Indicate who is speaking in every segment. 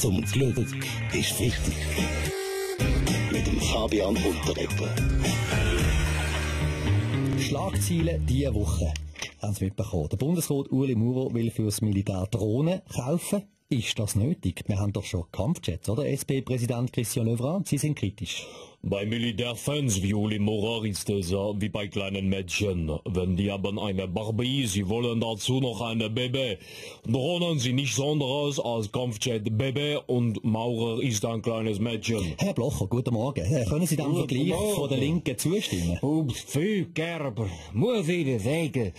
Speaker 1: zum Glück ist wichtig. Mit dem Fabian Unterreger.
Speaker 2: Schlagzeilen diese Woche. Haben Sie mitbekommen. Der Bundesrat Ueli Maurer will fürs Militär Drohnen kaufen. Ist das nötig? Wir haben doch schon Kampfjets, oder? SP-Präsident Christian Löwran, Sie sind kritisch.
Speaker 3: Bei Militärfans wie Ueli Maurer ist es wie bei kleinen Mädchen. Wenn die haben eine Barbie, sie wollen dazu noch eine Baby. Drohnen sind nichts anderes als Kampfjet-Baby und Maurer ist ein kleines Mädchen.
Speaker 2: Herr Blocher, guten Morgen. Können Sie dem Vergleich von der Linken zustimmen?
Speaker 4: Viel Gerber, muss ich Ihnen sagen.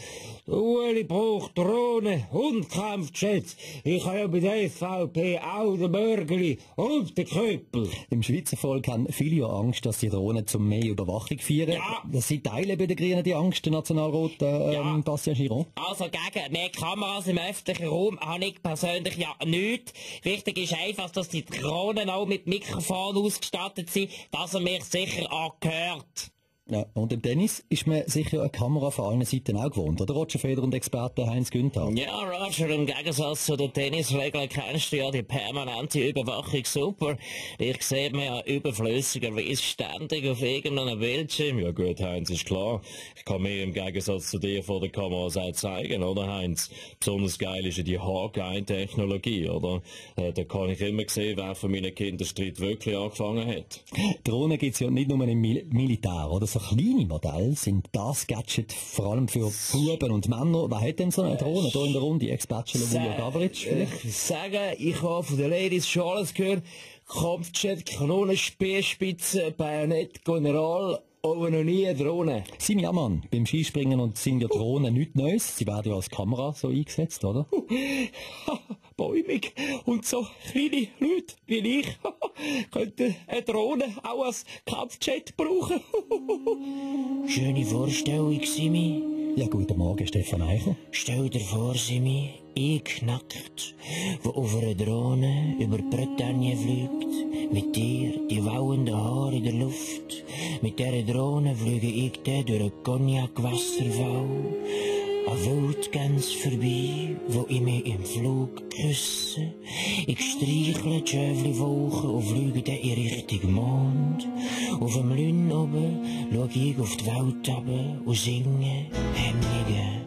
Speaker 4: Ueli braucht Drohnen und Kampfjets. Ich habe bei der SVP auch den Bürgerli und den Köppel.
Speaker 2: Im Schweizer Volk haben viele ja Angst, dass die Drohnen zum mehr Überwachung führen.
Speaker 4: Ja.
Speaker 2: Sie teilen bei den Grünen die Angst, der Nationalrat Bastien Giron.
Speaker 5: Also gegen mehr Kameras im öffentlichen Raum habe ich persönlich ja nichts. Wichtig ist einfach, dass die Drohnen auch mit Mikrofon ausgestattet sind, dass er mich sicher angehört.
Speaker 2: Ja, und im Tennis ist man sicher eine Kamera von allen Seiten auch gewohnt, oder? Roger Federer und Experte Heinz Günther.
Speaker 5: Ja, Roger, im Gegensatz zu den Tennisregeln kennst du ja die permanente Überwachung super. Ich sehe mir ja überflüssigerweise ständig auf irgendeinem Bildschirm.
Speaker 3: Ja gut, Heinz, ist klar. Ich kann mir im Gegensatz zu dir vor der Kamera auch zeigen, oder Heinz? Besonders geil ist ja die Hawkeye-Technologie, oder? Da kann ich immer sehen, wer von meinen Kindern den Streit wirklich angefangen hat.
Speaker 2: Drohnen gibt's ja nicht nur im Militär, oder? So kleine Modelle sind das Gadget vor allem für Buben und Männer. Wer hat denn so eine Drohne hier in der Runde? Ex-Bachelor Julio Gavric vielleicht?
Speaker 4: Ich sage, ich habe von den Ladies schon alles gehört. Kampfjet, Kanonen, Speerspitze, Bajonett, General, aber noch nie eine Drohne.
Speaker 2: Simi Ammann, beim Skispringen und sind ja Drohnen nichts Neues. Sie werden ja als Kamera so eingesetzt, oder?
Speaker 4: Bäumig und so kleine Leute wie ich könnten eine Drohne auch als Kampfjet brauchen.
Speaker 5: Schöne Vorstellung, Simi.
Speaker 2: Ja, guten Morgen, Stefan Eichel.
Speaker 5: Stell dir vor, Simi, ich nackt, wo auf einer Drohne über die Bretagne fliegt, mit dir die wauenden Haare in der Luft. Mit dieser Drohne fliege ich dann durch einen Cognac-Wasserfall, an Wildgänse vorbei, wo ich mich im Flug küsse. Ich streichle die Schäfli-Wolken und fliege dann in Richtung Mond. Auf dem Lünn oben schau ich auf die Welt runter und singe Hemmungen.